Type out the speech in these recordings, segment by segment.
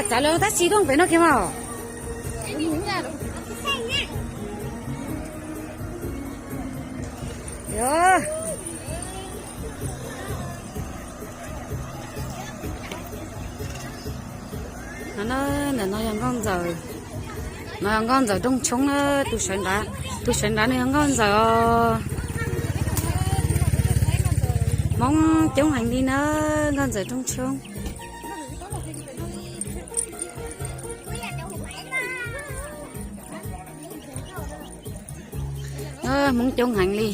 Txav lawv tab sis rooj pem no kiag mas. Yog. No, ntawm no yog nkauj ntxawm, no yog nkauj ntxawm rooj tshoob na, tus sawv nrad, tus sawv nrad no yog nkauj ntxawm os. Hmoob coob heev li na, nkauj ntxawm rooj tshoob. Hmoob coob heev li.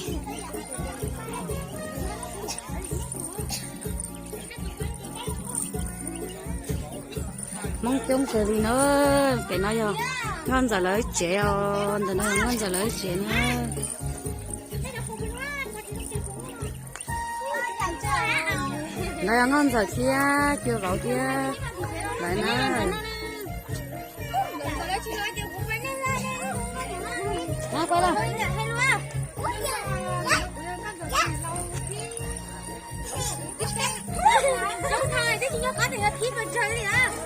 Hmoob coob kawg li na. Pem no yog nkauj ntxawm lawv tsev os, ntawm no yog nkauj ntxawm lawv tsev na. Lawv yog nkauj ntxawm thiab cua vauv thiab lawv na.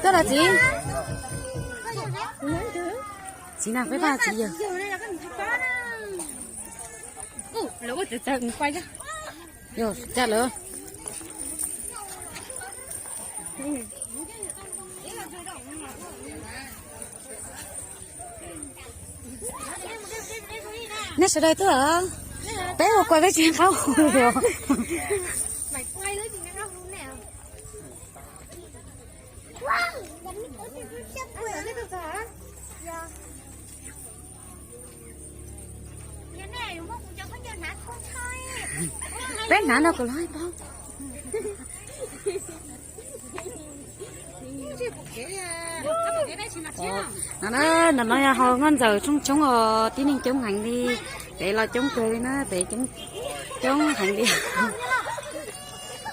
Coj los txiv. Txiv na, peb pab txiv yawg. Yog caj lawm. Nej sawv daws tuaj, peb ua kua peb tsis qab hu li os. Peb hnav no kom lawv paub. No, no yog hauv nkauj ntxawm rooj tshoob os, tib neeg coob heev li. Pem los coob kawg li na, pem coob heev li.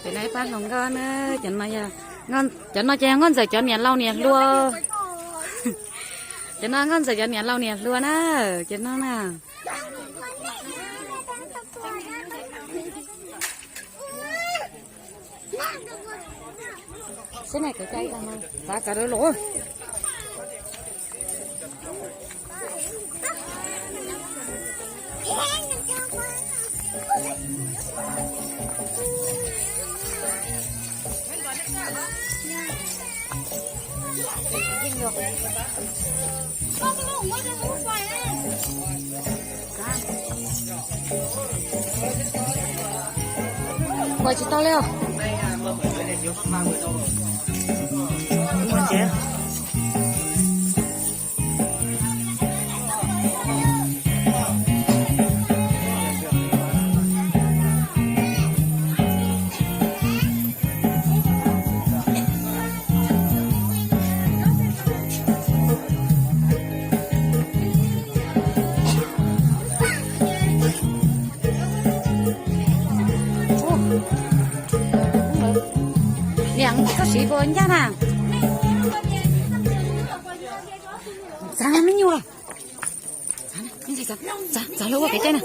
Pem no ib pab hluas nkauj na, cov no ces yog nkauj ntxawm cov niam laus niam hluas. Cov no nkauj ntxawm cov niam laus niam hluas na, cov no na. Xwb na, cov cai tag no, xav kav lawv los. Quay tsis tau li os. Niam, koj siv puas ncaj na? Txav me nyuam. Txav, txav lawv ua kev cai na.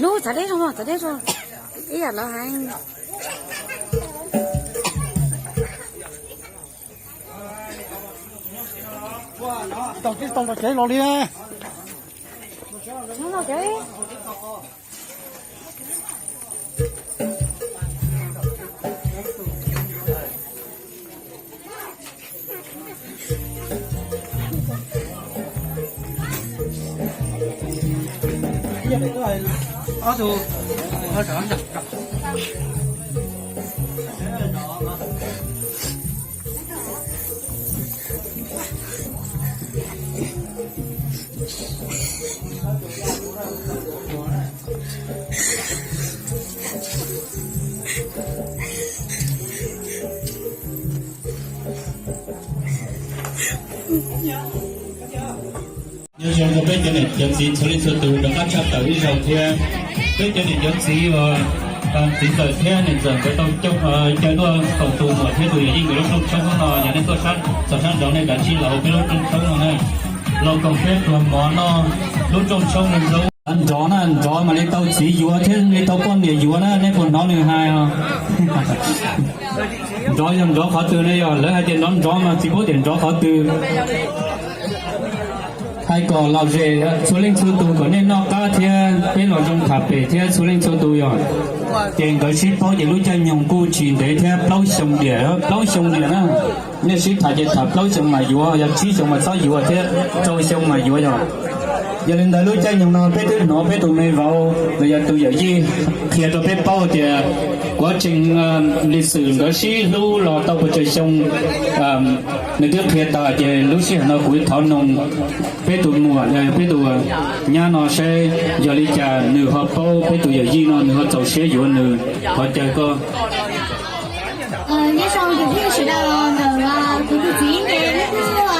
Nub, txav deb zog, txav deb zog. Ib yam lawv hais. Tau tib tau los tsev los li na. Nyob zoo rau peb cov niam cov txiv txhua leej txhua tus rov qab tshaj tawm ib zaug thiab. Peb cov niam cov txiv uas txiv ntxawm thiab niam ntxawm nkawd tau coj caw tuaj koom tus muam thiab tus yawm yij nkawd lub rooj tshoob no, yog nej tuaj txog sab nraud nej kav tsij los hauv peb lub rooj tshoob no na, los koom peb pluag mov noj lub rooj tshoob zoo zoo. Nrov na, nrov mam li tau txiv yuav thiab li tau poj niam yuav na, nej puas hnov nws hais os? Nrov yog nrov qhov twg ne? Yog lawv hais tias nrov nrov mas tsis paub tias nrov qhov twg. Hais kom lom zem txhua leej txhua tus kom nej noj qab thiab peb los zoo tham pem thiab txhua leej txhua tus yog. Ces nkawd sib paub ces lub caij nyoog kuj tsis ntev thiab, plaub xyoo diam, plaub xyoo diam na. Nej sib tham ces tham plaub xyoo mas yuav, yog tsib xyoo mas txhob yuav thiab, rau xyoo mas yuav yog. Yog li ntawd lub caij nyoog no peb twb hnov peb tus me vauv los yog tus yawm yij qhia rau peb paub tias kuv tseem li xwm nkawd sib hlub los tau pes tsawg xyoo, nws twb qhia tas ces lub sij hawm no kuv thov noog peb tus muam, peb tus nyab no saib yog li cas nws ho paub peb tus yawm yij no nws ho txaus siab yuav nws, thov caw koj. Nyob zoo tus phooj ywg sawv daws, ntawm kuv tus txiv ces nws kuj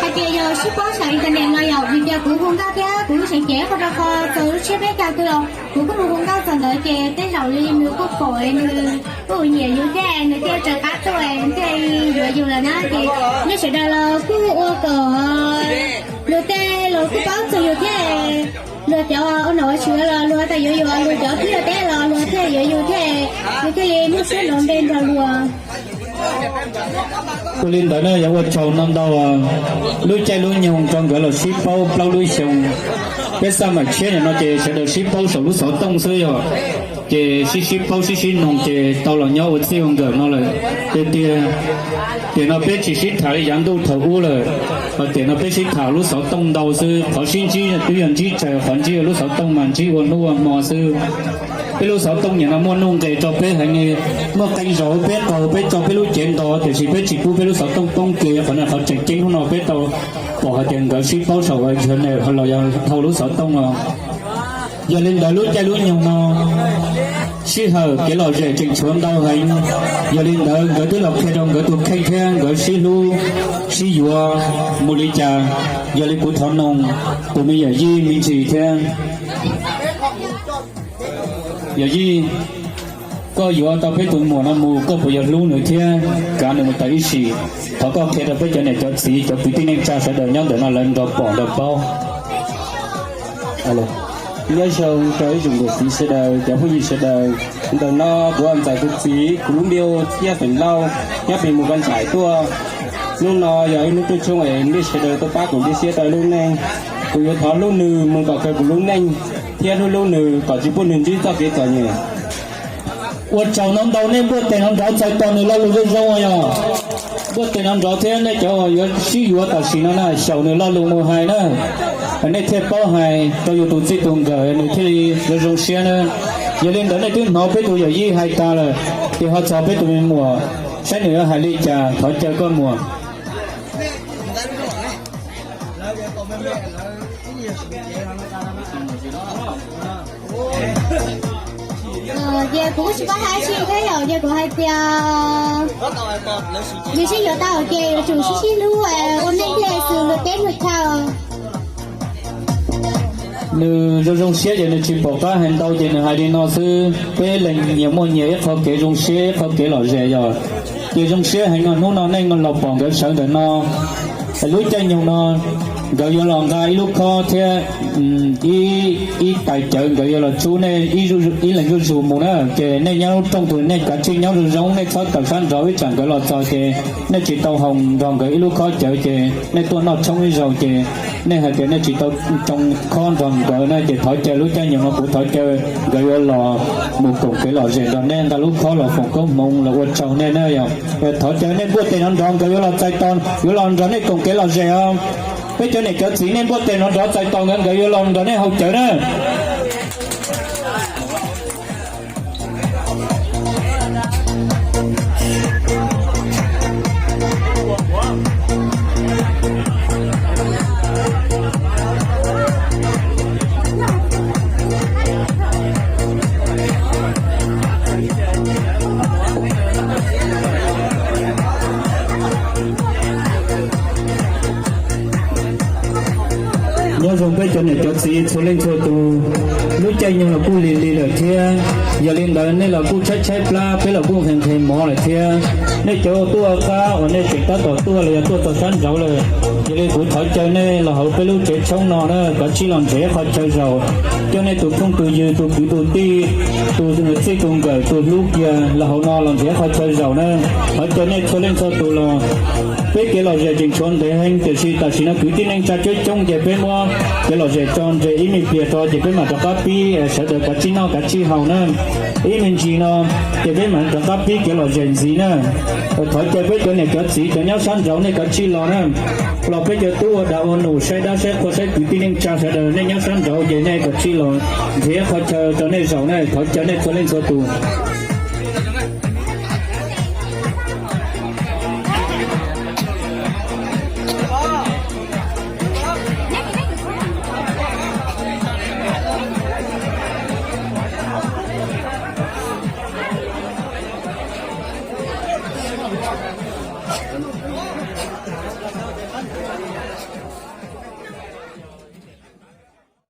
hais tias yog sib paub saum internet no yom, vim tias kuv hu nkauj thiab kuv lub seem ces qhov rau qhov txog lub tsiab peb caug twg los kuv kuj mus hu nkauj txog ntawd ces tej zaum li nws kuj pom nws kuj nyiam yus thiab nws thiaj raws qab tuaj thiaj yuav yus lawm na. Ces nej sawv daws los kuj ua kom luag tej los kuj paub txog yus thiab, luag cov ua nom ua tswv los luag tas yuav yus, luag cov twb yog teb los luag thiaj yuav yus thiab, yus thiaj li muaj siab nrov npe nrog luag. Ua li ntawd na yog ua tsaug no ntau, lub caij lub nyoog rau nkawd los sib paub plaub lub xyoo. Peb xaj mam tshiab nim no ces sawv daws sib paub saum lub xov tooj xwb yog, ces sib sib paub sib sib noog ces tau los nyob ua txij ua nkawm no lawm. Tiag tiag, tiam no peb tsis sib tham li yav ntuj thaum ub lawm, tiam no peb sib tham lub xov tooj ntau xwb. Qhov sib ntsib twb yog ntsib tsawg, qhov ntsib lub xov tooj mas ntsib ua hnub ua hmo xwb. Peb lub xov tooj nim no muaj nuj nqes rau peb heev li, muaj qee zaus peb qaug peb tso peb lub cev nto tiam sis peb tsis pub peb lub xov tooj poob kev. Qhov no qhov tseem ceeb hnub no peb tau pom hais tias nkawd sib paub saum internet los yog dhau lub xov tooj no. Yog li ntawd lub caij lub nyoog no sij hawm kev lom zem tseem tshuav ntau heev. Yog li ntawd nkawd twb los qhia rau nkawd tus kheej thiab nkawd sib hlub sib yuav mus li cas. Yog li kuv thov noog tus me yawm yij me ntsis thiab. Yawm yij, koj yuav tau peb tus muam no mus koj puas yuav hlub nws thiab kav nws mus tas ib sim? Thov koj qhia rau peb cov niam cov txiv cov kwv tij neej tsa sawv daws nyob ntawm no lawv nrog pom nrog paub. Nyob zoo rau ib tsoom niam txiv sawv daws, cov phooj ywg sawv daws. Ntawm no kuv ntxawm tus txiv, kuv lub npe hu Txiaj Xeem Lauj, nyob pem mus Vaj Ntsais tuaj. Hnub no yog ib hnub tuaj tshoob es nej sawv daws tuaj pab kuv npej siab tau lub neej. Kuv yuav thov hlub nws mus kom kawg kuv lub neej, thiab hlub hlub nws kom tsis pub nws ntsib txoj kev txom nyem. Ua tsaug no ntau, nej npuaj tes no nrov txais tos nws lo lus zoo zoo yog. Npuaj tes no nrov thiab nej cov yuav sib yuav tam sim no na xyaum nws lo lus mus hais na, nej thiaj paub hais rau yus tus txij tus nkawm nws thiaj li zoo zoo siab na. Yog li ntawd nej twb hnov peb tus yawm yij hais tas lawm, ces ho txog peb tus me muam, saib nws yuav hais li cas. Thov caw koj muam. Ces kuv kuj tsis paub hais tsi thiab yom, ces kuv hais tias yus sib yuav tau ces yuav tsum sib sib hlub ua neej thiaj xws luag teb luag chaw. Nws zoo zoo siab ces nws tsis pom qab hais ntau ces nws hais li no xwb. Peb leeg nyias muaj nyias ib qho kev zoo siab ib qho kev lom zem yom. Ces zoo siab heev no hnub no nej los pom nkawd sawv ntawm no. Lub caij nyoog no nkawd yuav los nqa ib lub khob thiab ib tais cawv, nkawd yuav los tsub nej ib leeg zuj zus mus na. Ces nej nyob lub rooj tus nej kav tsij nyob zoo zoo, nej txhob tawm sab nraud ib tsam nkawd los txog ces nej tsis tau haus nrog nkawd ib lub khob cawv ces nej tuaj noj tshoob ib zaug ces nej hais tias nej tsis tau tsoo khob nrog nkawd na. Ces thov caw lub caij nyoog no kuv thov caw nkawd yuav los mus koom kev lom zem nrog nej, nqa lub khob los foom koob hmoov los ua tsaug nej na yom. Thov caw nej npuaj tes no nrov, nkawd yuav los txais tos, yuav los nrog nej koom kev lom zem os. Peb cov niam cov txiv, nej npuaj tes no nrov txais tos nkawd, nkawd yuav los nrog nej haus cawv na. Nyob zoo peb cov niam cov txiv txhua leej txhua tus, lub caij nyoog los kuj lig lig lawm thiab. Yog li ntawd nej los kuj tshaib tshaib plab, peb los kuj nqhis nqhis mov lawm thiab. Nej cov tuaj qab uas nej tseem tab tom tuaj los yog tuaj txog sab nraud lawm, yog li kuv thov caw nej los hauv peb lub tsev tshoob no na, koj tsij los nrhiav qhov chaw zaum, coj nej tus phooj tus ywg, tus kwv tus tij, tus txij tus nkawm, tus hlub kiag los hauv no los nrhiav qhov chaw zaum na. Thov caw nej txhua leej txhua tus los. Peb kev lom zem tseem tshuav ntev heev, tiam sis tam sim no kwv tij neej tsa coob coob ces peb muab kev lom zem tso nres ib me pliag tso ces peb mam rov qab pib, sawv daws koj tsij noj koj tsij haus na. Ib me ntsis no ces peb mam rov qab pib kev lom zem ntxiv na. Thov caw peb cov niam cov txiv cov nyob sab nraud nej koj tsij los na. Los peb cov tub ua dag ua num saib dab saib qhua saib kwv tij neej tsa sawv daws nej nyob sab nraud ces nej koj tsij los nrhiav qhov chaw rau nej zaum na, thov caw nej txhua leej txhua tus.